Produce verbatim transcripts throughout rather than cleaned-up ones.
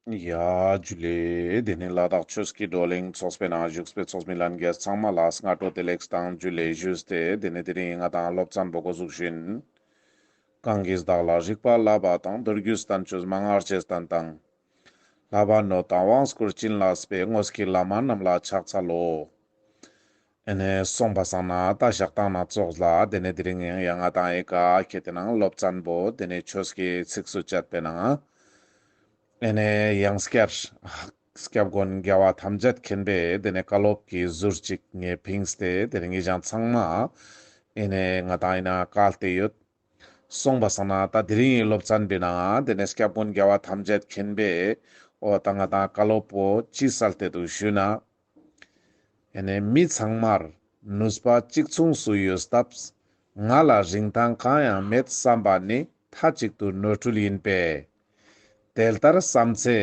ཡ་ཇུ་ལེ། དེ་ནས་ལ་དྭགས་ཆོས་ཀྱི་བགྲོ་གླེང་ཚོགས་པའི་ནང་བཞུགས་པའི་ཚོགས་མི་ལྷན་རྒྱས་ཚང་མ་ལ་སྔ་དྲོ་བདེ་ལེགས་དང་ཇུ་ལེ་ཞུས་ཏེ། དེ་ནས་དེ་རིང་ང་དང་སློབ་ཚན་པོ་འགོ་བཙུགས་ཤིན། གང་གིས་བདག་ལ་རིག་པ་བསླབ་པ་དང་། མདོ་རྒྱུད་བསྟན་བཅོས་མན་ངག་ཆེས་བསྟན་དང་། བསླབ་པ་ནོད་དང་དབང་བསྐུར་བྱིན་བརླབས་པའི། དངོས་ཀྱི་བླ་མ་རྣམས་ལ་ཕྱག་འཚལ་ལོ། ཨེ་ནས་སོང་པ་སང་ན་ད་ཞག་དང་ན་ཚོགས་ལ་དེ་ནས་དེ་རིང་ཡང་ང་དང་ཨེ་ཀ་ཁེ་ཏེ་ནང་སློབ་ཚན་པོ་དེ་ནས་ཆོས་ཀྱི་ཚིགས་སུ་བཅད་པའི་ནང་ཨེ་ནས་ཡང་སྐྱར་སྐྱབས་མགོན་རྒྱལ་བ་ཐམས་ཅད་མཁྱེན་པའི་དེ་ནས་བཀའ་སློབ་ཀྱི་ཟུར་ཅིག་ངས་ཕིངས་ཏེ་དེ་རིང་ངི་ཞག་ཚང་མ་ཨེ་ནས་ང་དང་ཨེ་ན་བཀལ་ཏེ་ཡོད། སོང་པ་སང་ན་ད་དེ་རིང་ངི་སློབ་ཚན་པོའི་ནང་དེ་ནས་སྐྱབས་མགོན་རྒྱལ་བ་ཐམས་ཅད་མཁྱེན་པས་འོ་ད་ང་དང་བཀའ་སློབ་པོ་ཅི་སལ་ཏེ་འདུག་ཞུས་ན། ཨེ་ནས་མི་ཚང་མར་ནུས་པ་གཅིག་མཚུངས་སུ་ཡོད་སྟབས། ང་ལ་རིན་ཐང་གང་ཡང་མེད་བསམ་པ་ནི་མཐའ་གཅིག་ཏུ་ནོར་འཁྲུལ་ཡིན་པས། དེ་ལྟར་བསམ་ཚེ་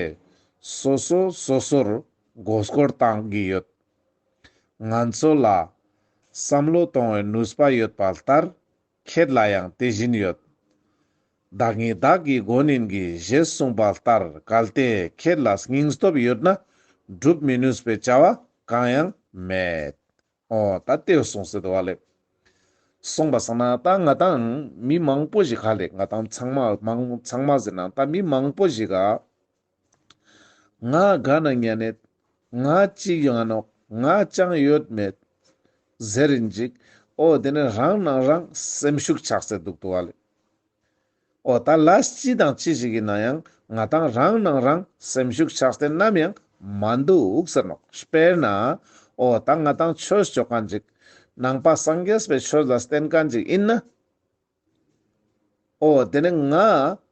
སོ་སོ་སོ་སོར་མགོ་སྐོར་བཏང་གི་ཡོད། ང་ཚོ་ལ་བསམ་བློ་གཏོང་བའི་ནུས་པ་ཡོད་པ་ལྟར། ཁྱེད་ལ་ཡང་དེ་བཞིན་ཡོད། བདག་ཉིད་བདག་གི་མགོན་ཡིན་གྱི་ཞེས་གསུངས་པ་ལྟར། གལ་ཏེ་ཁྱེད་ལ་སྙིང་སྟོབས་ཡོད་ན། སྒྲུབ་མི་ནུས་པའི་བྱ་བ་གང་ཡང་མེད། འོ་ད་དེ་གསུངས་ཏེ་འདུག་པ་ལེ། སོང་པ་སང་ན་ད་ང་དང་མི་མང་པོ་ཞིག་ཧ་ལེ་ང་དང་ཚང་མ་མང་ཚང་མ་ཟེར་ན་ད་མི་མང་པོ་ཞིག་ག་ང་ག་ན་ཉན་ནེད། ང་ཅི་ཡོང་ནོག། ང་ཅང་ཡོད་མེད། ཟེར་རིན་ཅིག། འོ་དེ་ནས་རང་ནང་རང་སེམས་ཤུགས་ཆག་སྟེ་འདུག་འདུག་པ་ལེ། འོ་ད་ལས་ཅི་དང་ཅི་ཞིག་ཡིན་ན་ཡང་ང་དང་རང་ནང་རང་སེམས་ཤུགས་ཆག་སྟེ་ནམ་ཡང་མ་འདུག་ཟེར་ནོག། དཔེར་ན་འོ་ད་ང་དང་ཆོས་ཅོ་མཁན་ཅིག་ནང་པ་སངས་རྒྱས་པའི་ཆོས་ལ་བརྟེན་མཁན་ཅིག་ཡིན་ན། འོ་དེ་ནས་ང་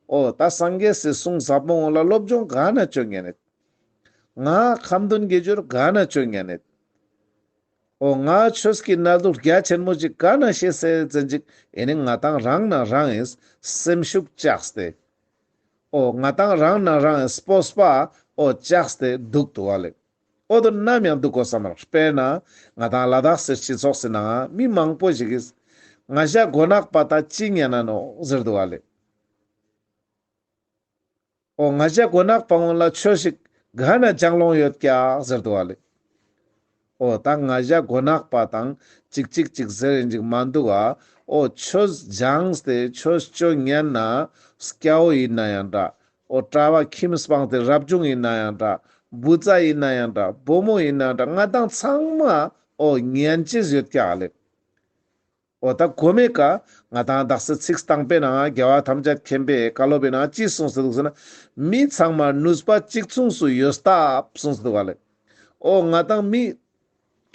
འོ་ད་སངས་རྒྱས་སི་གསུང་ཟབ་མོ་ངོ་ལ་སློབ་སྦྱོང་ག་ན་ཅོ་ཉན་ནེད། ང་ཁ་འདོན་དགེ་སྦྱོར་ག་ན་ཅོ་ཉན་ནེད། འོ་ང་ཆོས་ཀྱི་གནས་ལུགས་རྒྱ་ཆེན་མོ་ཅིག་ག་ན་ཤེས་སེ་ཟེར་ཅིག། ཨེ་ནི་ང་དང་རང་ནང་རང་ངི་སེམས་ཤུགས་ཆག་སྟེ། འོ་ང་དང་རང་ནང་རང་ངི་སྤོབས་པ་འོ་ཆག་སྟེ་འདུག་འདུག་པ་ལེ། འོ་དོ་ནམ་ཡང་འདུག་གོ་བསམ་རོག། དཔེར་ན་ང་དང་ལ་དྭགས་སི་སྤྱི་ཚོགས་སི་ནང་མི་མང་པོ་ཞིག་གིས་ང་ཞ་མགོ་ནག་པ་ད་ཅི་ཉན་ན་ནོག་ཟེར་འདུག་པ་ལེ། འོ་ང་ཞ་མགོ་ནག་པ་ངོ་ལ་ཆོས་ཤིག་ག་ན་སྦྱང་ལོང་ཡོད་ཀྱག་ཟེར་འདུག་པ་ལེ། འོ་ད་ང་ཞ་མགོ་ནག་པ་དང་ཅིག་ཅིག་ཅིག་ཟེར་རིན་ཅིག་མ་འདུག་ག། འོ་ཆོས་སྦྱངས་ཏེ་ཆོས་ཅོ་ཉན་ན་སྐྱ་བོ་ཡིན་ན་ཡང་འདྲ། འོ་གྲྭ་པ་ཁྱིམ་སྤངས་ཏེ་རབ་བྱུང་ཡིན་ན་ཡང་འདྲ། བུ་ཚ་ཡིན་ན་ཡང་འདྲ། བུ་མོ་ཡིན་ན་འདྲ། ང་དང་ཚང་མ་འོ་ཉན་ཅེས་ཡོད་ཀྱག་ལེ། འོ་ད་གོ་མེ་ཀ་ང་དང་དག་ས་ཚིག་དང་པོའི་ནང་རྒྱལ་བ་ཐམས་ཅད་མཁྱེན་པའི་བཀའ་སློབ་པའི་ནང་ཅི་གསུངས་ཏེ་འདུག་ཟེར་ན། མི་ཚང་མར་ནུས་པ་གཅིག་མཚུངས་སུ་ཡོད་སྟབས་གསུངས་ཏེ་འདུག་པ་ལེ། འོ་ང་དང་མི་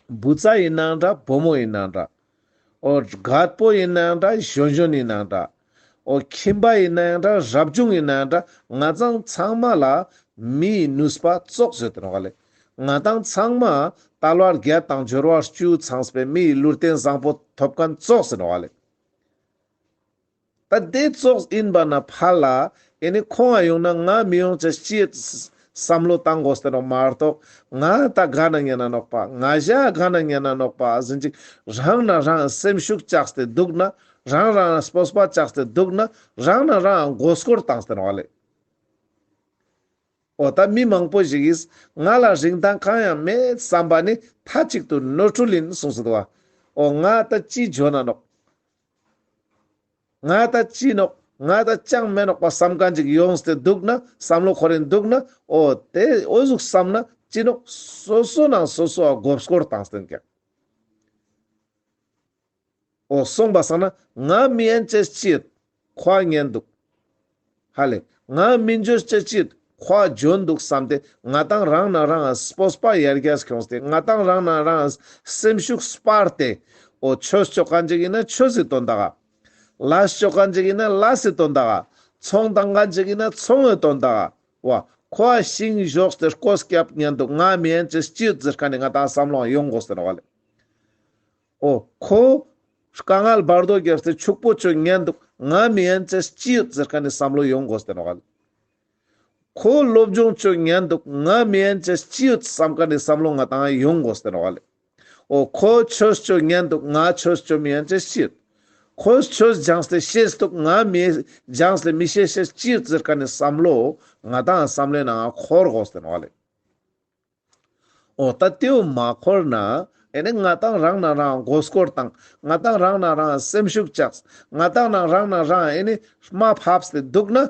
བུ་ཚ་ཡིན་ན་འདྲ། བུ་མོ་ཡིན་ན་འདྲ། འོ་རྒད་པོ་ཡིན་ན་འདྲ། གཞོན་གཞོན་ཡིན་ན་འདྲ། འོ་ཁྱིམ་པ་ཡིན་ན་ཡང་འདྲ། རབ་བྱུང་ཡིན་ན་ཡང་འདྲ། ང་དང་ཚང་མ་ལ་མིའི་ནུས་པ་ཙོགས་ཡོད་དེ་ནོག་ལེ། ང་དང་ཚང་མ་དལ་བ་བརྒྱད་དང་འབྱོར་བ་བཅུ་ཚང་བའི་མིའི་ལུས་རྟེན་བཟང་པོ་ཐོབ་མཁན་ཙོགས་ཡིན་ནོག་ལེ། ད་དེ་ཙོགས་ཡིན་པ་ན་ཕར་ལ་ཨེ་ནི་ཁོང་ང་ཡོང་ན་ང་མི་ཡོང་ཅེས་ཅི་བསམ་བློ་བཏང་དགོས་ཏེ་ནོག་མ་གཏོགས། ང་ད་ག་ན་ཉན་ན་ནོག་པ། ང་ཞ་ག་ན་ཉན་ན་ནོག་པ་ཟེར་ཅིག་རང་ན་རང་སེམས་ཤུགས་ཆག་སྟེ་འདུག་ན། རང་རང་སྤོབས་པ་ཆག་སྟེ་འདུག་ན། རང་ན་རང་མགོ་སྐོར་བཏང་སྟེ་ནོག་ལེ། འོ་ད་མི་མང་པོ་ཞིག་གིས་ང་ལ་རིན་ཐང་གང་ཡང་མེད་བསམ་པ་ནི་མཐའ་གཅིག་ཏུ་ནོར་འཁྲུལ་ཡིན་གསུངས་སེ་འདུག་པ། འོ་ང་ད་ཅི་འཇོན་ན་ནོག། ང་ད་ཅི་ནོག། ང་ད་ཅང་མེད་ནོག་པ་བསམ་མཁན་ཅིག་ཡོངས་ཏེ་འདུག་ན། བསམ་བློ་འཁོར་རིན་འདུག་ན། འོ་དེ་འོ་ཟུག་བསམ་ན་ཅི་ནོག། སོ་སོ་ནང་སོ་སོ་མགོ་སྐོར་བཏང་སྟེ་ཀྱང་། འོ་སོང་པ་སང་ན་ང་མི་ཡན་ཅེས་ཅི་ཡོད། ཁོ་ཉན་འདུག། ཧ་ལེ། ང་མི་འཇོན་ཅེས་ཅི་ཡོད། ཁོ་འཇོན་འདུག་བསམ་སྟེ་ང་དང་རང་ན་རང་ང་སྤོབས་པ་ཡར་རྒྱས་ཁྱོངས་ཏེ། ང་དང་རང་ན་རང་ང་སེམས་ཤུགས་སྤར་ཏེ། འོ་ཆོས་ཅོ་མཁན་ཅིག་ཡིན་ན་ཆོས་སི་དོན་དག་ག། ལས་ཅོ་མཁན་ཅིག་ཡིན་ན་ལས་སི་དོན་དག་ག། ཚོང་བཏང་མཁན་ཅིག་ཡིན་ན་ཚོང་ངི་དོན་དག་ག། བ། ཁོ་ཤིང་བཞོགས་ཏེ་རྐོས་རྒྱབ་ཉན་འདུག། ང་མི་ཡན་ཅེས་ཅི་ཡོད་ཟེར་མཁན་ནི་ང་དང་བསམ་བློ་ཡོང་དགོས་ཟེར་ནོག་ལེ། འོ་ཁོ་དཀའ་ངལ་བར་དོ་རྒྱབ་སྟེ་ཕྱུག་པོ་ཅོ་ཉན་འདུག། ང་མི་ཡན་ཅེས་ཅི་ཡོད་ཟེར་མཁན་ནི་བསམ་བློ་ཡོང་དགོས་ཟེར་ནོག་ལེ། ཁོ་སློབ་སྦྱོང་ཅོ་ཉན་འདུག། ང་མི་ཡན་ཅེས་ཅི་ཡོད་བསམ་མཁན་ནི་བསམ་བློ་ང་དང་ཡོང་དགོས་ཟེར་ནོག་ལེ། འོ་ཁོ་ཆོས་ཅོ་ཉན་འདུག། ང་ཆོས་ཅོ་མི་ཡན་ཅེས་ཅི་ཡོད། ཁོས་ཆོས་སྦྱངས་ཏེ་ཤེས་འདུག། ང་མི་སྦྱངས་ཏེ་མི་ཤེས་ཤེས་ཅི་ཡོད་ཟེར་ཁན་ནི་བསམ་བློ་ང་ཏང་བསམ་བློའི་ནང་འཁོར་དགོས་ཏེ་ནོག་ལེ། འོ་ད་དེའུ་མ་འཁོར་ན་ཨེ་ནི་ང་ཏང་རང་ན་རང་མགོ་སྐོར་བཏང་། ང་ཏང་རང་ན་རང་སེམས་ཤུགས་བཅག། ང་ཏང་ན་རང་ན་རང་ཨེ་ནི་རྨ་ཕབས་ཏེ་འདུག་ན།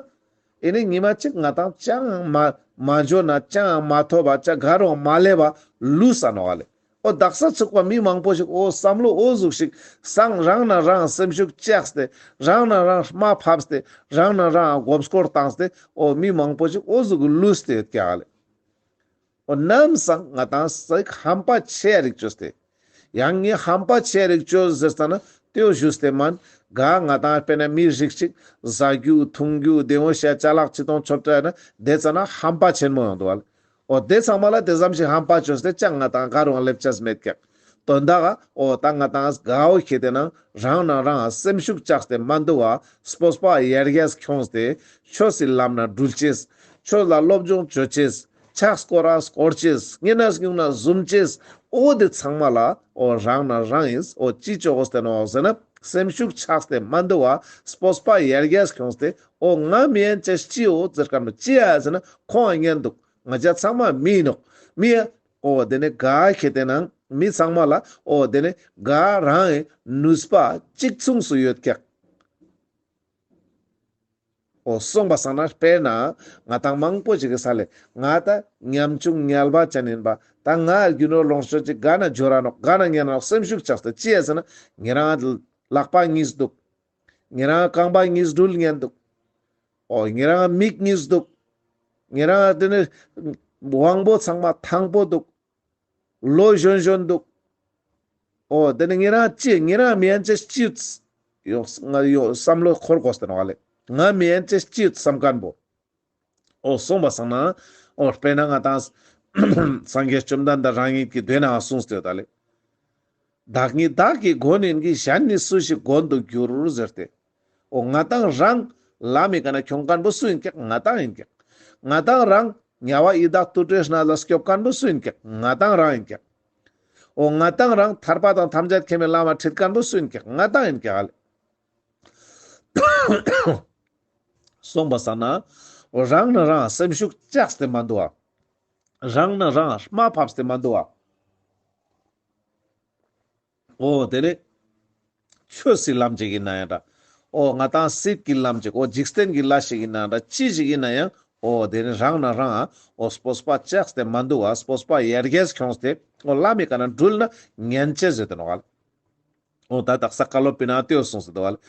ཨེ་ནི་ཉི་མ་གཅིག་ང་ཏང་ཅང་མ་མ་འཇོན་ན་ཅང་མ་ཐོབ་པ་ཅང་ག་རུང་མ་སླེབས་པ་ལུས་ས་ནོག་ལེ། འོ་དག་ས་ཚུགས་པ་མི་མང་པོ་ཞིག་འོ་བསམ་བློ་འོ་ཟུག་ཞིག་སང་རང་ན་རང་སེམས་ཤུགས་བཅག་སྟེ་རང་ན་རང་རྨ་ཕབས་ཏེ་རང་ན་རང་མགོ་སྐོར་བཏང་སྟེ་འོ་མི་མང་པོ་ཞིག་འོ་ཟུག་ལུས་ཏེ་ཡོད་ཀྱག་ལེ། འོ་ནམ་སང་ང་ཏང་ཚིག་ཧམ་པ་ཆེ་རིག་ཅོས་ཏེ། ཡང་ངས་ཧམ་པ་ཆེ་རིག་ཅོས་ཟེར་ཙ་ན་དེའུ་ཞུས་ཏེ་མན། ག་ང་ཏང་དཔེར་ན་མི་རིགས་ཅིག་ཟ་རྒྱུ་འཐུང་རྒྱུ་དེ་འོ་ཤ་ཅ་ལག་ཅི་ཏོང་ཆོབ་ཏྲ་ན་དེ་ཙ་ན་ཧམ་པ་ཆེན་མོ་ཡོང་འདུག་ལེ། འོ་དེ་ཚང་མ་ལ་དེ་ཙམ་ཞིག་ཧམ་པ་ཅོས་ཏེ་ཅང་ང་ཏང་ག་རུང་སླེབས་ཅེས་མེད་ཀྱག། དོན་དག་ག་འོ་ད་ང་ཏང་ག་འོ་ཁེ་ཏེ་ན་རང་ན་རང་སེམས་ཤུགས་བཅག་སྟེ་མ་འདུག་པ་སྤོབས་པ་ཡར་རྒྱས་ཁྱོངས་ཏེ་ཆོས་སི་ལམ་ན་འགྲུལ་ཅེས། ཆོས་ལ་སློབ་སྦྱོང་ཅོ་ཅེས། ཕྱག་སྐོར་ར་སྐོར་ཅེས། བསྙེན་གནས་སྨྱུང་གནས་བཟུམ་ཅེས། འོ་དེ་ཚང་མ་ལ་འོ་རང་ན་རང་ཨིན། འོ་ཅི་ཅོ་དགོས་ཏེ་ནོག་ཟེར་ན་སེམས་ཤུགས་ཆགས་ཏེ་མ་འདུག་པ་སྤོབས་པ་ཡར་རྒྱས་ཁྱོངས་ཏེ་འོ་ང་མི་ཡན་ཅེས་ཅི་ཡོད་ཟེར་ཁན་པོ་ཅི་ཡ་ཟེར་ན་ཁོང་ང་ཉན་འདུག། ང་ཅག་ཚང་མ་མི་ཨིན་ནོག། མི་ཡ་འོ་དེ་ནི་ག་ཁེ་ཏེ་ན་མི་ཚང་མ་ལ་འོ་དེ་ནི་ག་རང་ངི་ནུས་པ་གཅིག་མཚུངས་སུ་ཡོད་ཀྱག། འོ་སོང་པ་སང་ན་དཔེར་ན་ང་ཏང་མང་པོ་ཞིག་གི་ས་ལེ་ང་ད་ཉམ་ཆུང་ཉལ་བ་ཅན་ཨིན་པ་ད་ང་རྒྱུ་ནོར་ལོངས་སྤྱོད་ཅིག་ག་ན་འབྱོར་ར་ནོག། ག་ན་ཉན་ནོག་སེམས་ཤུགས་ཆགས་ཏེ་ཅི་ཡ་ཟེར་ན་ཉེ་རང་ལག་པ་གཉིས་འདུག། ཉེ་རང་རྐང་པ་གཉིས་འགྲུལ་ཉན་འདུག། འོ་ཉེ་རང་མིག་གཉིས་འདུག། ཉེ་རང་དེ་ནི་དབང་པོ་ཚང་མ་ཐང་པོ་འདུག། ལོ་གཞོན་གཞོན་འདུག། འོ་དེ་ནི་ཉེ་རང་ཅི་ཉེ་རང་མི་ཡན་ཅེས་ཅི་ཡོད། ཡོ་ང་ཡོ་བསམ་བློ་འཁོར་དགོས་ཏེ་ནོག་ལེ། ང་མི་ཡན་ཅེས་ཅི་ཡོད་བསམ་ཁན་པོ། འོ་སོང་པ་སང་ན་འོ་དཔེར་ན་ང་ཏང་སངས་རྒྱས་བཅོམ་ལྡན་འདས་རང་ཉིད་ཀྱི་མདོའི་ནང་གསུངས་ཏེ་ཡོད་ད་ལེ། བདག་ཉིད་བདག་གི་མགོན་ཡིན་གྱི། གཞན་ནི་སུ་ཞིག་མགོན་དུ་འགྱུར་ཟེར་ཏེ། འོ་ང་ཏང་རང་ལམ་མི་ཀ་ན་ཁྱོང་ཁན་པོ་སུ་ཨིན་ཀྱག། ང་ཏང་ཨིན་ཀྱག། ང་ཏང་རང་དམྱལ་བ་ཡི་དྭགས་དུད་འགྲོའི་གནས་ལ་སྐྱོབ་ཁན་པོ་སུ་ཨིན་ཀྱག། ང་ཏང་རང་ཨིན་ཀྱག། འོ་ང་ཏང་རང་ཐར་པ་དང་ཐམས་ཅད་མཁྱེན་པའི་ལམ་ཁྲིད་ཁན་པོ་སུ་ཨིན་ཀྱག། ང་ཏང་ཨིན་ཀྱག་ལེ། སོང་པ་སང་ན་འོ་རང་ན་རང་སེམས་ཤུགས་བཅག་སྟེ་མ་འདུག་པ། རང་ན་རང་རྨ་ཕབས་ཏེ་མ་འདུག་པ། འོ་དེ་ནི་ཆོས་སི་ལམ་ཅིག་ཨིན་ན་ཡང་འདྲ། འོ་ང་ཏང་སྲིད་ཀྱི་ལམ་ཅིག་འོ་འཇིག་རྟེན་གྱི་ལས་ཤིག་ཨིན་ན་འདྲ་ཅི་ཞིག་ཨིན་ན་ཡང་འོ་དེ་ནི་རང་ན་རང་འོ་སྤོབས་པ་བཅག་སྟེ་མ་འདུག་པ་སྤོབས་པ་ཡར་རྒྱས་ཁྱོངས་ཏེ་འོ་ལམ་མི་ཀ་ན་འགྲུལ་ན་ཉན་ཅེས་ཟེར་ཏེ་ནོག་ལེ། འོ་ད་དག་ས་བཀའ་སློབ་པའི་ནང་དེའུ་གསུངས་སུ་འདུག་པ་ལེ།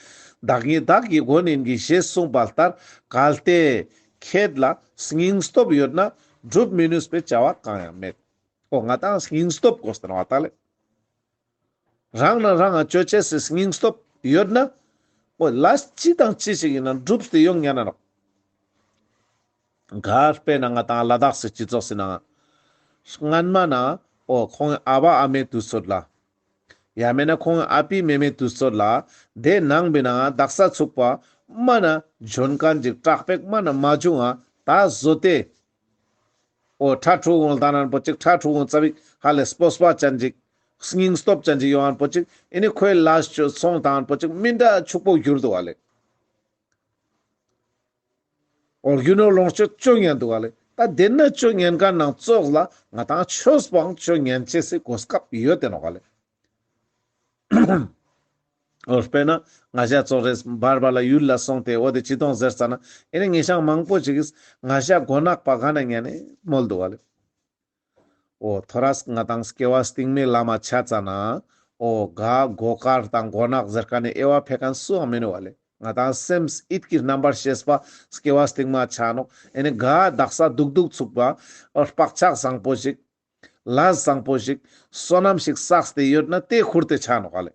བདག་ཉིད་བདག་གི་མགོན་ཡིན་གྱི་ཞེས་གསུངས་པ་ལྟར་གལ་ཏེ་ཁྱེད་ལ་སྙིང་སྟོབས་ཡོད་ན་སྒྲུབ་མི་ནུས་པའི་བྱ་བ་གང་ཡང་མེད། འོ་ང་ཏང་སྙིང་སྟོབས་དགོས་ཏེ་ནོག་པ་ད་ལེ། རང་ན་རང་ང་ཅོ་ཅེས་སི་སྙིང་སྟོབས་ཡོད་ན་འོ་ལས་ཅི་དང་ཅི་ཞིག་ཨིན་ན་འགྲུབ་སྟེ་ཡོང་ཉན་ན་ནོག། ག་དཔེར་ན་ང་ཏང་ལ་དྭགས་སི་སྤྱི་ཚོགས་སི་ནང་སྔན་མ་ན་འོ་ཁོང་ཨ་བ་ཨ་མའི་དུས་ཚོད་ལ་ཡང་མེད་ན་ཁོང་ཨ་པི་མེ་མེ་དུས་ཚོད་ལ་དེ་ནང་པའི་ནང་དག་ས་ཚུགས་པ་མ་ན་འཇོན་ཁན་ཅིག་དྲག་པེག་མ་ན་མ་བྱུང་ང་ད་བཟོ་སྟེ། འོ་ཁྲ་ཁྲུ་འོང་ལྟ་ན་པོ་ཅིག་ཁྲ་ཁྲུ་འོང་ཙ་བིག་ཧ་ལས་སྤོབས་པ་ཅན་ཅིག་སྙིང་སྟོབས་ཅན་ཅིག་ཡོང་ང་པོ་ཅིག་ཨེ་ནི་ཁོའི་ལས་ཅོ་སོང་ཏང་པོ་ཅིག་མི་འདྲ་ཕྱུག་པོ་གྱུར་འདུག་པ་ལེ། འོ་རྒྱུ་ནོར་ལོངས་སྤྱོད་ཅོ་ཉན་འདུག་པ་ལེ། ད་དེ་ན་ཅོ་ཉན་ཁན་ནང་ཙོགས་ལ་ང་ཏང་ཆོས་པོའང་ཅོ་ཉན་ཅེས་སི་གོ་སྐབས་ཡོད་དེ་ནོག་པ་ལེ། འོ་དཔེར་ན་ང་ཞ་ཙོགས་རེ་བར་བར་ལ་ཡུལ་ལ་སོང་སྟེ་འོ་དེ་ཅི་ཏོང་ཟེར་ཙ་ན་ཨེ་ནི་ངེ་ཞང་མང་པོ་ཅིག་གིས་ང་ཞ་མགོ་ནག་པ་ག་ན་ཉན་ནི་མོལ་འདུག་པ་ལེ། འོ་ཐོ་རས་ང་ཏང་སྐྱེ་བ་སྟིང་མའི་ལམ་མ་ཆ་ཙ་ན་འོ་ག་མགོ་དཀར་དང་མགོ་ནག་ཟེར་ཁན་ནི་དབྱེ་བ་ཕེ་ཁན་སུའང་མེན་ནོག་པ་ལེ། ང་ཏང་སེམས་ཡིད་ཀྱི་རྣམ་པར་ཤེས་པ་སྐྱེ་བ་སྟིང་མ་ཆ་ནོག། ཨེ་ནི་ག་དག་ས་དུག་དུག་ཚུགས་པ་འོ་བག་ཆགས་བཟང་པོ་ཞིག་ལས་བཟང་པོ་ཞིག་བསོད་ནམས་ཤིག་བསགས་ཏེ་ཡོད་ན་དེ་ཁུར་ཏེ་ཆ་ནོག་པ་ལེ།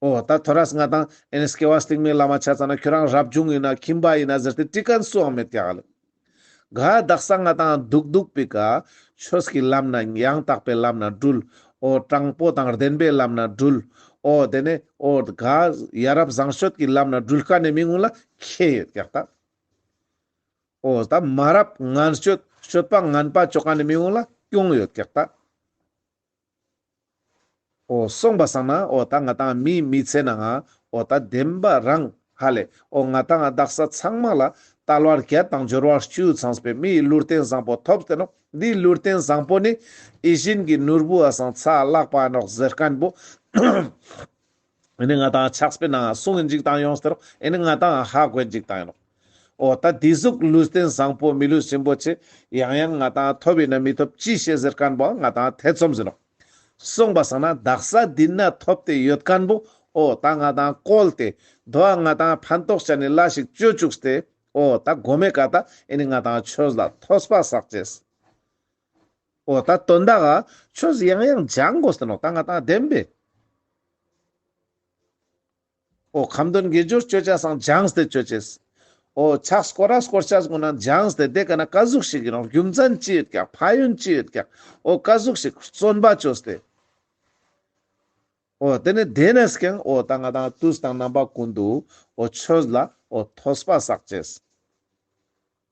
འོ་ད་ཐོ་རས་ང་ཏང་ཨེ་ནི་སྐྱེ་བ་སྟིང་མའི་ལམ་མ་ཆ་ཙ་ན་ཁྱོ་རང་རབ་བྱུང་ཨིན་ན་ཁྱིམ་པ་ཨིན་ན་ཟེར་ཏེ་དྲི་ཁན་སུའང་མེད་ཀྱག་ལེ། ག་དག་ས་ང་ཏང་དུག་དུག་པེ་ཀ་ཆོས་ཀྱི་ལམ་ན་ཡང་དག་པའི་ལམ་ན་དྲུལ། འོ་དྲང་པོ་དང་བདེན་པའི་ལམ་ན་དྲུལ། འོ་དེ་ནས་འོ་ག་ཡ་རབས་བཟང་སྤྱོད་ཀྱི་ལམ་ན་དྲུལ་ཁན་ནི་མི་ངུན་ལ་ཁེ་ཡོད་ཀྱག་ད། འོ་ད་མ་རབས་ངན་སྤྱོད་སྤྱོད་པ་ངན་པ་ཅོ་ཁན་ནི་མི་ངུན་ལ་གྱོང་ཡོད་ཀྱག་ད། འོ་སོང་པ་སང་ན་འོ་ད་ང་ཏང་མིའི་མི་ཚེ་ནང་ང་འོ་ད་བདེན་པ་རང་ཧ་ལེ། འོ་ང་ཏང་དག་ས་ཚང་མ་ལ་དལ་བ་བརྒྱད་དང་འབྱོར་བ་བཅུ་ཚང་བའི་མིའི་ལུས་རྟེན་བཟང་པོ་ཐོབ་སྟེ་ནོག་འདིའི་ལུས་རྟེན་བཟང་པོ་ནི་ཡིད་བཞིན་གྱི་ནོར་བུ་བ་སང་ཚ་ལྷག་པ་ནོག་ཟེར་མཁན་པོ། ཨེ་ནི་ང་ཏང་ཕྱག་དཔེ་ནང་གསུང་གིན་ཅིག་བཏང་ཡོང་སྟེ་རོག་ཨེ་ནི་ང་ཏང་ཧ་གོ་གིན་ཅིག་བཏང་ཡོང་། འོ་ད་འདི་ཟུག་ལུས་རྟེན་བཟང་པོ་མི་ལུས་རིན་པོ་ཆེ་ཡང་ཡང་ང་ཏང་ཐོབ་ཡིན་ན་མི་ཐོབ་ཅི་ཤེས་ཟེར་མཁན་པོ་ང་ཏང་ཐེ་ཚོམ་ཟིན་ནོག་སོང་པ་སང་ན་དག་ས་འདི་ན་ཐོབ་སྟེ་ཡོད་མཁན་པོ་འོ་ད་ང་ཏང་བཀོལ་ཏེ་དོ་ང་ཏང་ཕན་ཐོགས་ཅན་ནི་ལས་ཤིག་ཅོ་བཅུག་སྟེ་འོ་ད་གོ་མེ་ཀ་ད་ཨེ་ནི་ང་ཏང་ཆོས་ལ་ཐོས་པ་བསགས་ཅེས། འོ་ད་དོན་དག་ག་ཆོས་ཡང་ཡང་སྦྱང་དགོས་ཏེ་ནོག་ད་ང་ཏང་བདེན་པས། འོ་ཁ་འདོན་དགེ་སྦྱོར་ཅོ་ཅེས་སང་སྦྱངས་ཏེ་ཅོ་ཅེས། འོ་ཕྱག་སྐོར་ར་སྐོར་ཅེས་གུན་ན་སྦྱངས་ཏེ་དེ་ཀ་ན་ཀ་ཟུག་ཞིག་ཡིན་ནོག་རྒྱུ་མཚན་ཅི་ཡོད་ཀྱག་ཕན་ཡོན་ཅི་ཡོད་ཀྱག་འོ་ཀ་ཟུག་ཞིག་བརྩོན་པ་ཅོས་ཏེ། འོ་དེ་ནས་དེ་ནས་ཀྱང་འོ་ད་ང་ཏང་དུས་དང་རྣམ་པ་ཀུན་ཏུ་འོ་ཆོས་ལ་འོ་ཐོས་པ་བསགས་ཅེས།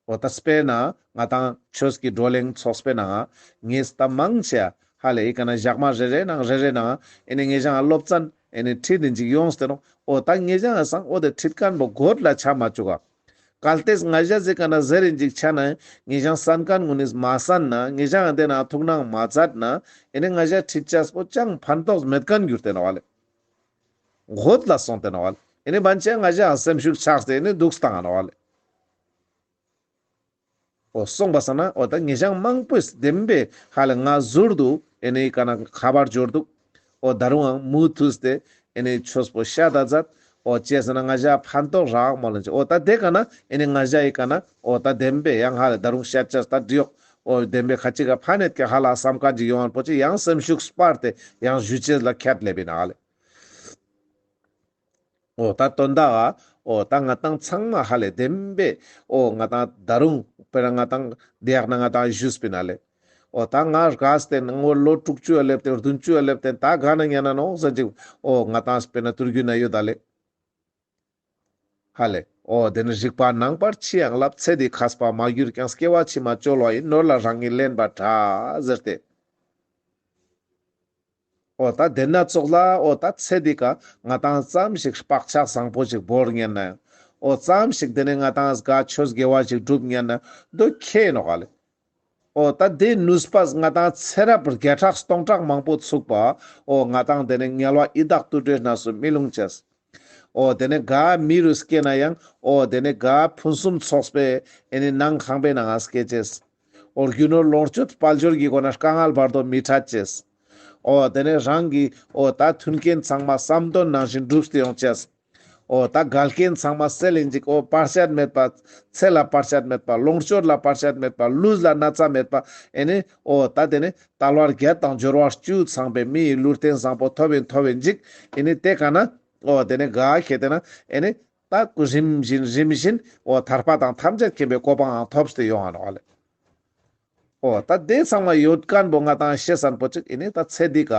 འོ་ད་དཔེར་ན་ང་ཏང་ཆོས་ཀྱི་བགྲོ་གླེང་ཚོགས་པའི་ནང་ངས་ད་མང་ཆེ་ཧ་ལེ་ཨི་ཀ་ན་ཞག་མ་རེ་རེ་ནང་རེ་རེ་ནང་ཨེ་ནི་ངེ་ཞང་སློབ་ཚན་ཨེ་ནི་ཁྲིད་དེ་ཅིག་ཡོངས་ཏེ་ནོག་འོ་ད་ངེ་ཞང་སང་འོ་དེ་ཁྲིད་མཁན་པོ་གོད་ལ་ཆ་མ་བཅུག་ག་གལ་ཏེ་ང་ཞ་ཟེ་ཀ་ན་ཟེར་རིན་ཅིག་ཆ་ན་ངེ་ཞང་གསན་མཁན་ཀུན་ནིས་མ་གསན་ན་ངེ་ཞང་དེ་ན་ཐུགས་སྣང་མ་མཛད་ན་ཨེ་ནི་ང་ཞ་ཁྲིད་ཅེས་པོ་ཅང་ཕན་ཐོགས་མེད་མཁན་གྱུར་ཏེ་ནོག་ཧ་ལེ། གོད་ལ་སོང་སྟེ་ནོག་ཧ་ལེ། ཨེ་ནི་བན་ཆེ་ང་ཞ་སེམས་ཤུགས་ཆག་སྟེ་ཨེ་ནི་འདུག་སྟངས་ནོག་ཧ་ལེ། འོ་སོང་པ་སང་ན་འོ་ད་ངེ་ཞང་མང་པོས་བདེན་པས་ཧ་ལེ་ང་ཟུར་དུ་ཨེ་ནི་ཀ་ན་ཁ་པར་འབྱོར་འདུག་འོ་ད་རུང་ཡང་མུ་མཐུད་དེ་ཨེ་ནི་ཆོས་པོ་བཤད་ད་མཛད། འོ་ཅི་ཟེར་ན་ང་ཞ་ཕན་ཐོགས་རག་མོལ་ལན་ཅིག་འོ་ད་དེ་ཀ་ན་ཨེ་ནི་ང་ཞ་ཨི་ཀ་ན་འོ་ད་བདེན་པས་ཡང་ཧ་ལེ་ད་རུང་བཤད་ཅེས་ད་འདི་ཡོག་འོ་བདེན་པས་ཁ་ཅིག་ག་ཕན་ནེད་ཀྱི་ཧ་ལ་བསམ་མཁན་ཅིག་ཡོང་བ་པོ་ཅིག་ཡང་སེམས་ཤུགས་སྤར་ཏེ་ཡང་ཞུ་ཅེས་ལ་ཁྱད་ལེབ་ཡིན་ན་ཧ་ལེ། འོ་ད་དོན་དག་ག་འོ་ད་ང་ཏང་ཚང་མ་ཧ་ལེ་བདེན་པས་འོ་ང་ཏང་ད་རུང་དཔེར་ན་ང་ཏང་དེ་ཡག་ན་ང་ཏང་ཞུས་པིན་ན་ལེ། འོ་ད་ང་རྒས་ཏེ་ངོ་ལོ་དྲུག་ཅུ་ཡ་སླེབས་ཏེ་བདུན་ཅུ་ཡ་སླེབས་ཏེ་ད་ག་ན་ཉན་ན་ནོག་ཟེར་ཅིག་འོ་ང་ཏང་དཔེར་ན་ཐུར་རྒྱུད་ན་ཡོད་ད་ལེ། ཧ་ལེ། འོ་དེ་ནི་རིག་པ་ནང་པར་ཕྱི་ཡང་བསླབ། ཚེ་འདི་མཁས་པ་མ་གྱུར་ཀྱང་། སྐྱེ་བ་ཕྱི་མ་བཅོལ་བ་ཡིན། ནོར་ལ་རང་ཉིད་ལེན་པར་གྲགས་ཟེར་ཏེ། འོ་ད་དེ་ན་ཙོགས་ལ་འོ་ད་ཚེ་འདི་ཀ་ང་ཏང་ཙམ་ཞིག་བག་ཆགས་བཟང་པོ་ཞིག་བོར་ཉན་ན་ཡང་འོ་ཙམ་ཞིག་དེ་ནས་ང་ཏང་ག་ཆོས་དགེ་བ་ཞིག་སྒྲུབ་ཉན་ན་འདོད་ཁེ་ནོག་ཧ་ལེ། འོ་ད་དེ་ནུས་པས་ང་ཏང་ཚེ་རབས་བརྒྱ་ཕྲག་སྟོང་ཕྲག་མང་པོ་ཚུགས་པ་འོ་ང་ཏང་དེ་ནས་དམྱལ་བ་ཡི་དྭགས་དུད་འགྲོའི་གནས་སུ་མི་ལྷུང་ཅེས། འོ་དེ་ནས་ག་མི་རུ་སྐྱེས་ན་ཡང་འོ་དེ་ནས་ག་ཕུན་སུམ་ཚོགས་པའི་ཨེ་ནི་ནང་ཁང་པའི་ནང་ང་སྐྱེ་ཅེས། འོ་རྒྱུ་ནོར་ལོངས་སྤྱོད་དཔལ་འབྱོར་གྱི་སྒོ་ནས་དཀའ་ངལ་བར་དོ་མི་འཕྲད་ཅེས། འོ་དེ་ནས་རང་གི་འོ་ད་མཐུན་རྐྱེན་ཚང་མ་བསམ་དོན་ནང་བཞིན་འགྲུབ་སྟེ་ཡོང་ཅེས། འོ་ད་འགལ་རྐྱེན་ཚང་མ་སེལ་ཡིན་ཅིག་འོ་བར་ཆད་མེད་པ། ཚེ་ལ་བར་ཆད་མེད་པ། ལོངས་སྤྱོད་ལ་བར་ཆད་མེད་པ། ལུས་ལ་ན་ཚ་མེད་པ། ཨེ་ནི་འོ་ད་དེ་ནི་དལ་བ་བརྒྱད་དང་འབྱོར་བ་བཅུ་ཚང་པའི་མིའི་ལུས་རྟེན་བཟང་པོ་ཐོབ་ཡིན་ཐོབ་ཡིན་ཅིག་ཨེ་ནི་དེ་ཀ་ན་འོ་དེ་ནི་ག་ཁེ་དེ་ན་ཨེ་ནི་ད་རིམ་བཞིན་རིམ་བཞིན་འོ་ཐར་པ་དང་ཐམས་ཅད་མཁྱེན་པའི་གོ་འཕང་ཐོབ་སྟེ་ཡོང་ང་ནོག་ཧ་ལེ། འོ་ད་དེ་ཚང་མ་ཡོད་མཁན་པོ་ང་ཏང་ཤེས་ས་པོ་ཅིག་ཨེ་ནི་ད་ཚེ་འདི་ཀ་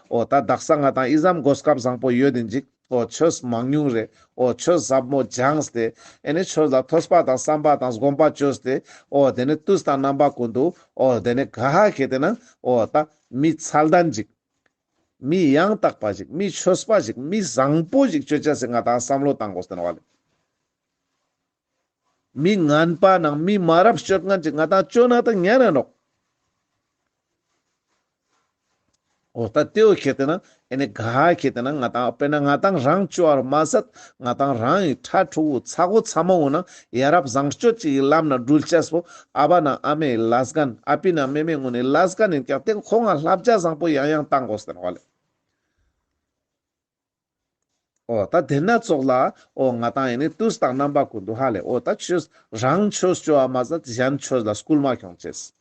འོ་ད་དག་ས་ང་ཏང་ཨི་ཙམ་གོ་སྐབས་བཟང་པོ་ཡོད་དེ་ཅིག་འོ་ཆོས་མང་ཉུང་རེ་འོ་ཆོས་ཟབ་མོ་སྦྱངས་ཏེ་ཨེ་ནི་ཆོས་ལ་ཐོས་པ་དང་བསམ་པ་དང་སྒོམ་པ་བཅོས་ཏེ་འོ་དེ་ནི་དུས་དང་རྣམ་པ་ཀུན་ཏུ་འོ་དེ་ནི་ག་ཧ་ཁེ་དེ་ན་འོ་ད་མི་ཚད་ལྡན་ཅིག་མི་ཡང་དག་པ་ཞིག་མི་ཆོས་པ་ཞིག་མི་བཟང་པོ་ཞིག་ཅོ་ཅེས་སི་ང་ཏང་བསམ་བློ་བཏང་དགོས་ཟེར་ནོག་ལེ། མི་ངན་པ་ནང་མི་མ་རབས་སྤྱོད་ངན་ཅིག་ང་ཏང་ཅོ་ན་ད་ཉན་ན་ནོག་འོ་ད་དེའོ་ཁེ་དེ་ན་ཨེ་ནི་ག་ཧ་ཁེ་དེ་ན་ང་ཏང་དཔེར་ན་ང་ཏང་རང་ཅོ་བར་མ་ཟད་ང་ཏང་རང་ངི་ཕྲུ་གུ་ཚ་བོ་ཚ་མོ་འོ་ན་ཡ་རབས་བཟང་སྤྱོད་ཅིག་གི་ལམ་ན་འགྲུལ་ཅེས་པོ་ཨ་བ་ན་ཨ་མའི་ལས་འགན་ཨ་པི་ན་མེ་མེ་ངུ་ནི་ལས་འགན་ཡིན་ཀྱག་དེ་ཁོང་ང་བསླབ་བྱ་བཟང་པོ་ཡང་ཡང་བཏང་དགོས་ཟེར་ནོག་ལེ། འོ་ད་དེ་ན་ཙོགས་ལ་འོ་ང་ཏང་ཨེ་ནི་དུས་དང་རྣམ་པ་ཀུན་ཏུ་ཧ་ལེ་འོ་ད་ཆོས་རང་ཆོས་ཅོ་བ་མ་ཟད་གཞན་ཆོས་ལ་སྐུལ་མ་ཁྱོང་ཅེས།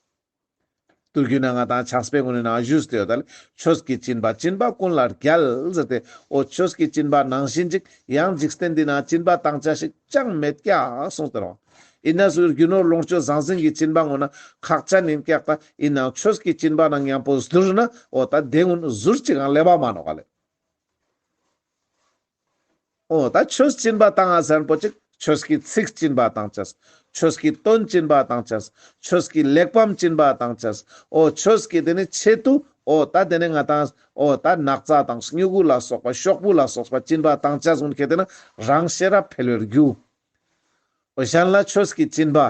ཏུར་གུ་ན་ང་ཏང་ཕྱག་དཔེ་ངུ་ནི་ནང་ཞུས་ཏེ་ཡོད་ད་ལེ། ཆོས་ཀྱི་སྦྱིན་པ་སྦྱིན་པ་ཀུན་ལ་རྒྱལ་ཟེར་ཏེ་འོ་ཆོས་ཀྱི་སྦྱིན་པ་ནང་བཞིན་ཅིག་ཡང་འཇིག་རྟེན་འདི་ན་སྦྱིན་པ་བཏང་ཅེས་ཞིག་ཅང་མེད་ཀྱག་གསུངས་ཏེ་རོ། ཡིན་ན་ཟུར་རྒྱུ་ནོར་ལོངས་སྤྱོད་ཟང་ཟིང་གི་སྦྱིན་པ་ངུ་ན་ཁག་ཅན་ཡིན་ཀྱག་ད་ཡིན་ནའང་ཆོས་ཀྱི་སྦྱིན་པ་ནང་མཉམ་པོ་བསྡུར་ན་འོ་ད་དེ་ངུ་ན་ཟུར་ཅིག་ཡང་ལེབ་བ་མ་ནོག་ལེ། འོ་ད་ཆོས་སྦྱིན་པ་བཏང་ང་ཟེར་པོ་ཅིག་ཆོས་ཀྱི་ཚིག་སྦྱིན་པ་བཏང་ཅེས། ཆོས་ཀྱི་དོན་སྦྱིན་པ་བཏང་ཅེས། ཆོས་ཀྱི་གླེགས་བམ་སྦྱིན་པ་བཏང་ཅེས། འོ་ཆོས་ཀྱི་དེ་ནི་ཆེད་དུ་ འོ་ད་དེ་ནས་ང་ཏང་འོ་ད་ནགས་ཚལ་དང་སྨྱུ་གུ་ལ་སོགས་པ་ཤོག་བུ་ལ་སོགས་པ་སྦྱིན་པ་བཏང་ཅེས་ཀུན་ཁེ་ཏེ་ན་རང་ཤེས་རབ་འཕེལ་བའི་རྒྱུ། འོ་གཞན་ལ་ཆོས་ཀྱི་སྦྱིན་པ།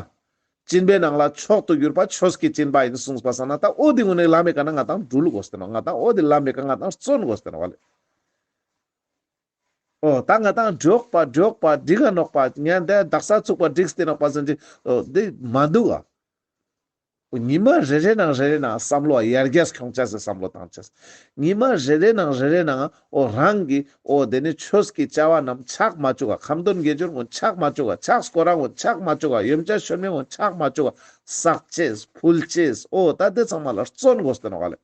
སྦྱིན་པའི་ནང་ལ་མཆོག་ཏུ་གྱུར་པ་ཆོས་ཀྱི་སྦྱིན་པ་ཡིན་གསུངས་པ་སང་ན་ད་འོ་དེ་ཀུན་ནི་ལམ་མི་ཀ་ན་ང་ཏང་འགྲུལ་དགོས་ཏེ་ནོག་ང་ཏང་འོ་དེ་ལམ་མི་ཀ་ང་ཏང་བརྩོན་དགོས་ཏེ་ནོག་ལེ། འོ་ད་ང་ཏང་འགྲོགས་པ་འགྲོགས་པ་འགྲིག་ག་ནོག་པ་ཉན་དེ་དག་ས་ཚུགས་པ་འགྲིག་སྟེ་ནོག་པ་ཟེར་གྱི་འོ་དེ་མ་འདུག་ག་འོ་ཉི་མ་རེ་རེ་ནང་རེ་རེ་ནང་བསམ་བློ་ཡར་རྒྱས་ཁྱོང་ཅེས་སི་བསམ་བློ་བཏང་ཅེས། ཉི་མ་རེ་རེ་ནང་རེ་རེ་ནང་འོ་རང་གི་འོ་དེ་ནི་ཆོས་ཀྱི་བྱ་བ་རྣམས་ཆག་མ་བཅུག་ག་ཁ་འདོན་དགེ་སྦྱོར་ཀུན་ཆག་མ་བཅུག་ག་ཕྱག་སྐོར་ར་ཀུན་ཆག་མ་བཅུག་ག་ཡོན་ཆབ་མཆོད་མེ་ཀུན་ཆག་མ་བཅུག་ག་བསགས་ཅེས་ཕུལ་ཅེས་འོ་ད་དེ་ཚང་མ་ལ་བརྩོན་དགོས་ཏེ་ནོག་ལེ།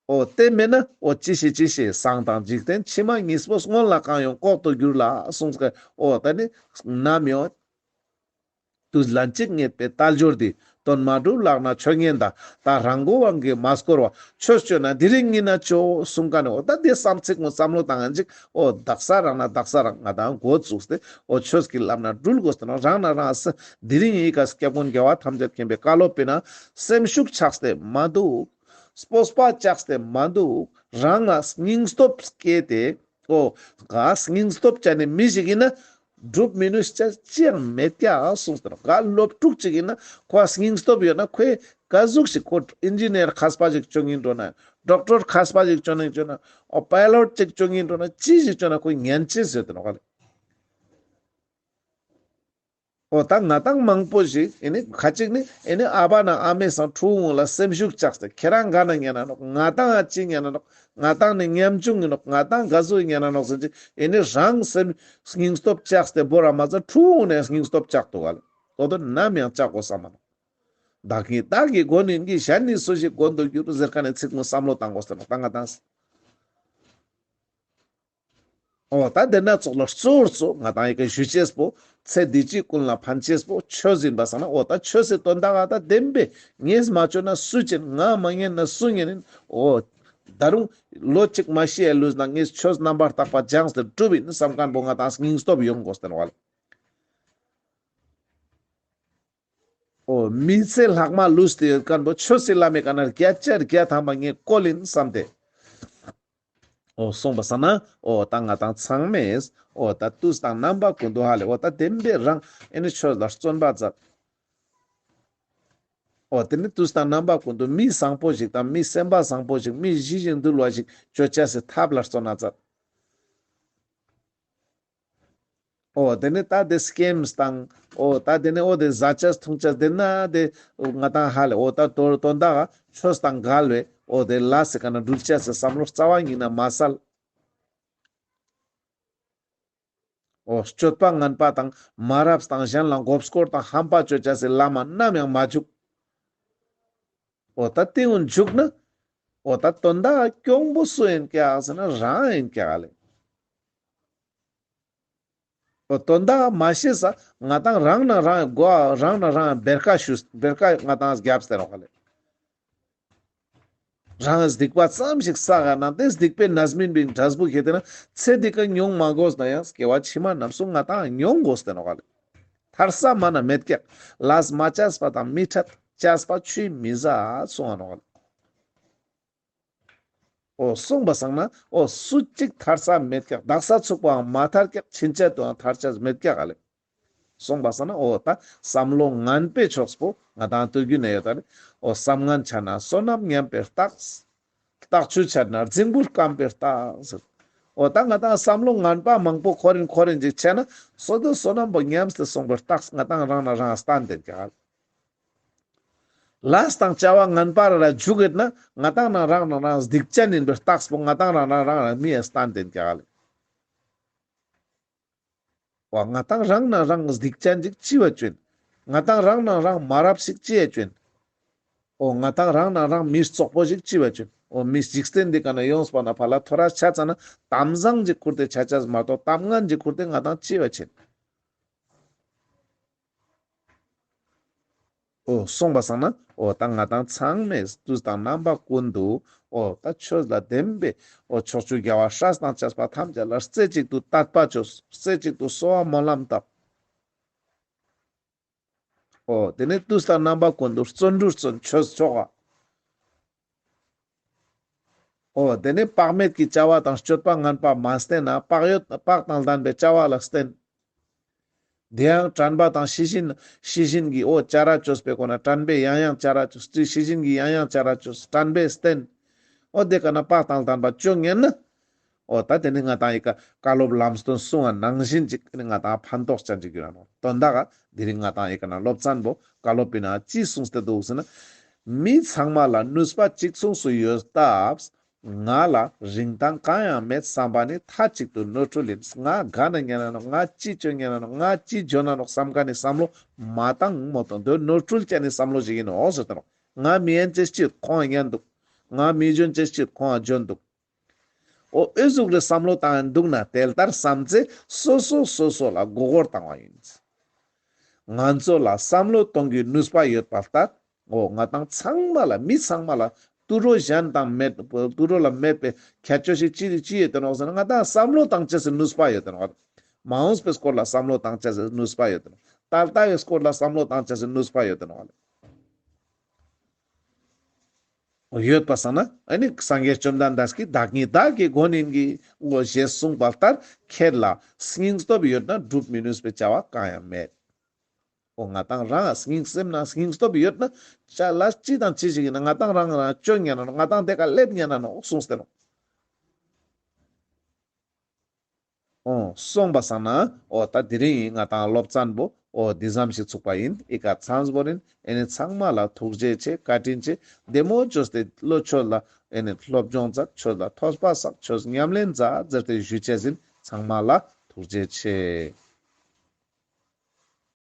འོ་དེ་མེད་ན་འོ་ཅི་ཞིག་ཅི་ཞིག་བསང་དང་འཇིག་རྟེན་ཕྱི་མ་གཉིས་པོ་སྔོན་ལ་གང་ཡོང་ལྐོག་ཏུ་གྱུར་ལ་གསུངས་ཀ་འོ་ད་ནི་ནམ་ཡང་དུས་ལན་གཅིག་རྙེད་པའི་དལ་འབྱོར་འདི། དོན་མ་གྲུབ་ལག་ན་ཆོས་ཉན་དང་། ད་རང་མགོ་དབང་གིས་མ་བསྐོར་བ། ཆོས་སྤྱོད་ན་དེ་རིང་ཉིད་ན་སྤྱོད་གསུངས་ཀ་ནི་འོ་ད་དེ་བསམ་ཚིག་ཀུན་བསམ་བློ་བཏང་ཡིན་ཅིག་འོ་དག་ས་རང་ན་དག་ས་རང་ང་ཏང་འགོ་བཙུགས་ཏེ་འོ་ཆོས་ཀྱི་ལམ་ན་འགྲུལ་དགོས་ཏེ་ནོག་རང་ན་རང་ས་དེ་རིང་ཡི་ག་སྐྱབས་མགོན་རྒྱལ་བ་ཐམས་ཅད་མཁྱེན་པའི་བཀའ་སློབ་པོའི་ནང་སེམས་ཤུགས་ཆག་སྟེ་མ་འདུག་སྤོབས་པ་བཅག་སྟེ་མ་འདུག་རང་ལ་སྙིང་སྟོབས་སྐྱེས་ཏེ། འོ། ག་སྙིང་སྟོབས་ཅན་ནི་མི་ཞིག་ཡིན་ན། འགྲུབ་མི་ནུས་ཅ་ཅི་ཡང་མེད་ཀྱག་གསུངས་ཏེ་ནོག་ག་སློབ་ཕྲུག་ཅིག་ཡིན་ན་ཁོ་སྙིང་སྟོབས་ཡོད་ན་ཁོས་ག་ཟུག་ཞིག་ཁོ་ཨིན་ཇི་ནེར་མཁས་པ་ཞིག་བཅོ་ཡིན་འགྲོ་ན། ཌོག་ཊར་མཁས་པ་ཞིག་བཅོ་ཡིན་འགྲོ་ན། འོ་པའི་ལོཊ་ཅིག་བཅོ་ཡིན་འགྲོ་ན་ཅི་ཞིག་བཅོ་ན་ཁོ་ཉན་ཅེས་ཡོད་དེ་ནོག་ག་ལེ། འོ་ད་ང་ཏང་མང་པོ་ཞིག་ཨེ་ནི་ཁ་ཅིག་ནི་ཨེ་ནི་ཨ་བ་ན་ཨ་མའི་སང་ཕྲུ་གུ་ལ་སེམས་ཤུགས་བཅག་སྟེ་ཁྱེད་རང་ག་ན་ཉན་ན་ནོག་ང་ཏང་ཨ་ཅི་ཉན་ན་ནོག་ང་ཏང་ནི་ཉམ་ཆུང་ཡིན་ནོག་ང་ཏང་ག་ཟུག་ཉན་ན་ནོག་ཟེར་ཅིག་ཨེ་ནི་རང་སེམས་སྙིང་སྟོབས་བཅག་སྟེ་བོར་ར་མ་ཚད་ཕྲུ་གུ་ནས་སྙིང་སྟོབས་བཅག་ཏོ་ག་ལེ། འོ་དོ་ནམ་ཡང་བཅག་དགོས་ས་མ་ནོག་བདག་གིས་བདག་གི་མགོན་ཡིན་གྱི་གཞན་ནི་སུ་ཞིག་མགོན་དུ་འགྱུར་ཟེར་ཁན་ནི་ཚིག་ཀུན་བསམ་བློ་བཏང་དགོས་ཟེར་ནོག་ད་ང་ཏང་། འོ་ད་དེ་ན་ཙོགས་ལ་གཙོ་བོར་ཙོགས་ང་ཏང་ཡི་གེ་ཞུ་ཅེས་པོ་ཚེ་འདི་ཕྱི་ཀུན་ལ་ཕན་ཅེས་པོ་ཆོས་ཡིན་པ་སང་ན་འོ་ད་ཆོས་སི་དོན་དག་ག་ད་བདེན་པས་ངས་མ་བཅོས་ན་སུ་བཅོ་ཡིན། ང་མ་ཉན་ན་སུ་ཉན་ཡིན། འོ་ད་རུང་ལོ་གཅིག་མ་ཤི་ཡ་ལུས་ན་ངས་ཆོས་རྣམ་པར་དག་པ་སྦྱངས་ཏེ་གྲུབ་ཡིན་བསམ་ཁན་པོ་ང་ཏང་སྙིང་སྟོབས་ཡོང་དགོས་ཏེ་ནོག་ལེ། འོ་མི་ཚེ་ལྷག་མ་ལུས་ཏེ་ཡོད་ཁན་པོ་ཆོས་སི་ལམ་མི་ཀ་ན་བརྒྱ་ཆ་བརྒྱ་ཐམ་པ་ངས་བཀོལ་ཡིན་བསམ་སྟེ། འོ་སོང་པ་སང་ན་འོ་ད་ང་ཏང་ཚང་མས་འོ་ད་དུས་དང་རྣམ་པ་ཀུན་ཏུ་ཧ་ལེ་འོ་ད་བདེན་པའི་རང་ཨེ་ནི་ཆོས་ལ་བརྩོན་པ་མཛད། འོ་དེ་ནི་དུས་དང་རྣམ་པ་ཀུན་ཏུ་མི་བཟང་པོ་ཞིག་དང་མི་སེམས་པ་བཟང་པོ་ཞིག་མི་ཞི་ཞིང་དུལ་བ་ཞིག་ཅོ་ཅེས་སི་ཐབས་ལ་བརྩོན་ན་མཛད། འོ་དེ་ནི་ད་དེ་སྐེམས་དང་འོ་ད་དེ་ནི་འོ་དེ་ཟ་ཅེས་འཐུང་ཅེས་དེ་ན་དེ་ང་ཏང་ཧ་ལེ་འོ་ད་དོ་དོན་དག་ཆོས་དང་འགལ་བའི་འོ་དེ་ལས་སི་ཀ་ན་འགྲུལ་ཅེས་སི་བསམ་བློ་རྩ་བ་ཉིད་ན་མ་སལ། འོ་སྤྱོད་པ་ངན་པ་དང་མ་རབས་དང་གཞན་ལ་མགོ་སྐོར་དང་ཧམ་པ་ཅོ་ཅེས་སི་ལམ་མ་ནམ་ཡང་མ་འཇུག་འོ་ད་དེ་ཀུན་འཇུག་ན། འོ་ད་དོན་དག་གྱོང་པོ་སུ་ཡིན་ཀྱག་ཟེར་ན་རང་ཡིན་ཀྱག་ལེ། འོ་དོན་དག་མ་ཤེས་ས་ང་ཏང་རང་ན་རང་གོ་རང་ན་རང་བེར་ཀ་ཞུ་བེར་ཀ་ང་ཏང་རྒྱབ་སྟེ་རོགས་ལེ། རང་སྡིག་པ་ཙམ་ཞིག་བསགས་ན་དེ་སྡིག་པའི་རྣམ་སྨིན་པའི་འབྲས་བུ་ཁེ་ཏེ་ན་ཚེ་འདི་ཀ་མྱོང་མ་དགོས་ན་ཡང་སྐྱེ་བ་ཕྱི་མ་རྣམས་སུ་ང་ཏང་མྱོང་དགོས་ཏེ་ནོག་ལེ། ཐར་ས་མ་ན་མེད་ཀྱག་ལས་མ་བྱས་པ་དང་མི་འཕྲད། བྱས་པ་ཆུད་མི་ཟ་གསུང་ང་ནོག་ལེ། འོ་གསུངས་པ་སང་ན་འོ་སུ་གཅིག་ཐར་ས་མེད་ཀྱག་དག་ས་ཚུག་པའང་མ་ཐར་ཀྱག་ཕྱིན་ཆད་དུའང་ཐར་ཆ་མེད་ཀྱག་ལེ། གསུངས་པ་སང་ན་འོ་ད་བསམ་བློ་ངན་པའི་ཕྱོགས་པོ་ང་ཏང་ལྟོས་རྒྱུ་ན་ཡོད་ད་ལེ། འོ་བསམ་ངན་ཆ་ན་བསོད་ནམས་ཉམས་པའི་རྟགས། ལྟག་ཆུ་ཆ་ན་རྫིང་བུ་སྐམ་པའི་རྟགས། འོ་ད་ང་ཏང་བསམ་བློ་ངན་པ་མང་པོ་ཁོ་རིན་ཁོ་རིན་ཅིག་ཆ་ན་སོ་དོ་བསོད་ནམས་པོ་ཉམས་ཏེ་སོང་པའི་རྟགས་ང་ཏང་རང་ན་རང་སྟན་ཏེ་ཀྱག་ལས་དང་བྱ་བ་ངན་པ་ར་འཇུག་ཡོད་ན་ང་ཏང་ན་རང་ན་རང་སྡིག་ཅན་ཡིན་པའི་རྟགས་པོ་ང་ཏང་རང་ན་རང་རང་མི་ཡ་སྟན་ཏེ་ཀྱག་ལེ། འོ་ང་ཏང་རང་ན་རང་སྡིག་ཅན་ཅིག་ཅི་བ་ཅོ་ཡིན། ང་ཏང་རང་ན་རང་མ་རབས་ཤིག་ཅི་ཡ་ཅོ་ཡིན། འོ་ང་ཏང་རང་ན་རང་མི་རྩོག་པོ་ཞིག་ཅི་བ་ཅོ་ཡིན། འོ་མི་འཇིག་རྟེན་འདི་ཀ་ན་ཡོངས་པ་ན་ཕ་ལ་ཐོ་རས་ཆ་ཙ་ན་གཏམ་བཟང་ཅིག་ཁུར་ཏེ་ཆ་ཆས་མ་གཏོགས་གཏམ་ངན་ཅིག་ཁུར་ཏེ་ང་ཏང་ཅི་བ་ཅོ་ཡིན། འོ་གསུངས་པ་སང་ན་འོ་ད་ང་ཏང་ཚང་མས་དུས་དང་རྣམ་པ་ཀུན་ཏུ་འོ་ད་ཆོས་ལ་བདེན་པའི་འོ་ཕྱོགས་བཅུའི་རྒྱལ་བ་སྲས་དང་བཅས་པ་ཐམས་ཅད་ལ་རྩེ་གཅིག་ཏུ་དད་པ་ཅོས། རྩེ་གཅིག་ཏུ་གསོལ་བ་སྨོན་ལམ་བཏབ། འོ་དེ་ནས་དུས་དང་རྣམ་པ་ཀུན་ཏུ་བརྩོན་འགྲུས་བརྩོན། ཆོས་ཕྱོགས་ འོ་དེ་ནི་བག་མེད་ཀྱི་བྱ་བ་དང་སྤྱོད་པ་ངན་པ་མ་བསྟེན་ན་བག་ཡོད་བག་དང་ལྡན་པའི་བྱ་བ་ལ་བསྟེན། དེ་ཡང་དྲན་པ་དང་ཤེས་བཞིན་ཤེས་བཞིན་གྱི་འོ་བྱ་ར་བཅོས་པའི་སྒོ་ནས་དྲན་པས་ཡང་ཡང་བྱ་ར་བཅོས། ཤེས་བཞིན་གྱིས་ཡང་ཡང་བྱ་ར་བཅོས། དྲན་པས་བསྟེན། འོ་དེ་ཀ་ན་བག་དང་ལྡན་པ་བཅོ་ཉན་ན། འོ་ད་དེ་ནི་ང་ཏང་ཡི་ཀ་བཀའ་སློབ་ལམ་སྟོན་གསུང་བ་ནང་བཞིན་ཅིག་ནི་ང་ཏང་ཕན་ཐོགས་ཅན་ཅིག་ཡོད་ན་ནོ། དོན་དག་ག་དེ་རིང་ང་ཏང་ཡི་ཀ་ན་སློབ་ཚན་པོ་བཀའ་སློབ་པི་ན་ཅི་གསུངས་ཏེ་འདུག་ཟེར་ན། མི་ཚང་མ་ལ་ནུས་པ་གཅིག་མཚུངས་སུ་ཡོད་སྟབས། ང་ལ་རིན་ཐང་གང་ཡང་མེད་བསམ་པ་ནི་མཐའ་གཅིག་ཏུ་ནོར་འཁྲུལ་ཡིན། ང་དགའ་ན་ཉན་ན་ནོག་ང་ཅི་བཅོ་ཉན་ན་ནོག་ང་ཅི་འཇོན་ན་ནོག་བསམ་མཁན་ནི་བསམ་བློ་མ་བཏང་མོ་དང་དོ་ནོར་འཁྲུལ་ཅན་ནི་བསམ་བློ་ཞིག་ཡིན་ནོག་ཟེར་ཏེ་ནོག་ང་མི་ཉན་ཅེས་ཅིག་ཁོང་ཉན་འདུག་ང་མི་འཇོན་ཅེས་ཅིག་ཁོང་འཇོན་འདུག་འོ་ཨེ་ཟུག་རེ་བསམ་བློ་བཏང་འདུག་ན་དེ་ལྟར་བསམ་ཚེ་སོ་སོ་སོ་སོ་ལ་མགོ་སྐོར་བཏང་བ་ཡིན། ང་ཚོ་ལ་བསམ་བློ་གཏོང་རྒྱུའི་ནུས་པ་ཡོད་པ་ལྟར། འོ་ང་ཏང་ཚང་མ་ལ་མི་ཚང་མ་ལ་དུད་འགྲོ་གཞན་དང་མེད་དུད་འགྲོ་ལ་མེད་པའི་ཁྱད་ཆོས་ཤིག་ཅི་ཅི་ཡོད་དེ་ནོག་ཟེར་ན་ང་ཏང་བསམ་བློ་བཏང་ཅེས་སི་ནུས་པ་ཡོད་དེ་ནོག་མ་འོངས་པའི་སྐོར་ལ་བསམ་བློ་བཏང་ཅེས་སི་ནུས་པ་ཡོད་དེ་ནོག་ད་ལྟ་གི་སྐོར་ལ་བསམ་བློ་བཏང་ཅེས་སི་ནུས་པ་ཡོད་དེ་ནོག་ཡོད་པ་སང་ན་ཨ་ནི་སངས་རྒྱས་བཅོམ་ལྡན་འདས་ཀྱིས་བདག་ཉིད་བདག་གི་མགོན་ཡིན་གྱི་འོ་ཞེས་གསུངས་པ་ལྟར་ཁྱེད་ལ་སྙིང་སྟོབས་ཡོད་ན་སྒྲུབ་མི་ནུས་པའི་བྱ་བ་གང་ཡང་མེད། འོ་ང་ཏང་རང་སྙིང་སེམས་ན་སྙིང་སྟོབས་ཡོད་ན་ཅ་ལག་ཅི་དང་ཅི་ཞིག་ཡིན་ན་ང་ཏང་རང་རང་བཅོ་ཉན་ན་ནོག་ང་ཏང་དེ་ཀ་སླེབས་ཉན་ན་ནོག་གསུངས་ཏེ་ནོག་འོ་སོང་པ་སང་ན་འོ་ད་དེ་རིང་ང་ཏང་སློབ་ཚན་པོ་འོ་འདི་ཙམ་ཞིག་ཚུགས་པ་ཡིན། ཨི་ཀ་ཚང་བོ་རིན་ཨེ་ནི་ཚང་མ་ལ་ཐུགས་རྗེ་ཆེ་བཀའ་དྲིན་ཆེ། བདེ་མོ་བཅོས་ཏེ་བློ་ཆོས་ལ་ཨེ་ནི་སློབ་སྦྱོང་མཛད། ཆོས་ལ་ཐོས་པ་བསགས། ཆོས་ཉམས་ལེན་མཛད་ཟེར་ཏེ་ཞུ་ཅེས་ཡིན། ཚང་མ་ལ་ཐུགས་རྗེ་ཆེ།